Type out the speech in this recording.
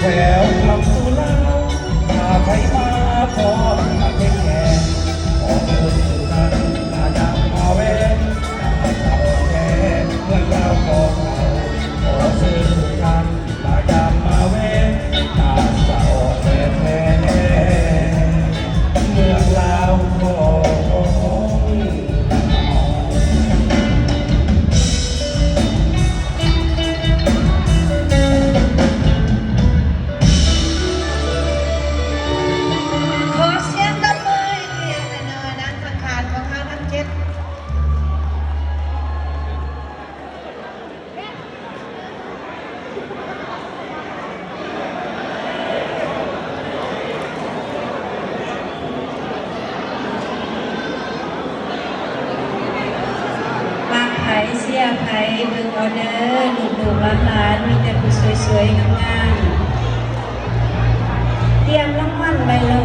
Welcome to Lao ຖ້າໃຜມາພ້ອມມາເຮັດແຂກ ຂໍເຊີນທຸກທ່ານມາຢາມມາແວ່ ຕາມສາວແທ້ ເມືອງລາວຂອງເຮົາ ຂໍເຊີນທຸກທ່ານມາຢາມມາແວ່ ຕາມສາວແທ້ໆ ເມືອງລາວຂອງເຮົາ. ຂໍສຽງຕົບມືໃຫ້ເນາະ ນາງສັງຂານຂອງເຮົາທັງເຈັດ. ມັກໃຜເຊຍໃຜ ເບິ່ງເອົາເດີ ລູກໆຫຼານໆ ມີແຕ່ຜູ້ສວຍໆງາມໆ. ຕຽມລາງວັນໄວ້ໂລດ.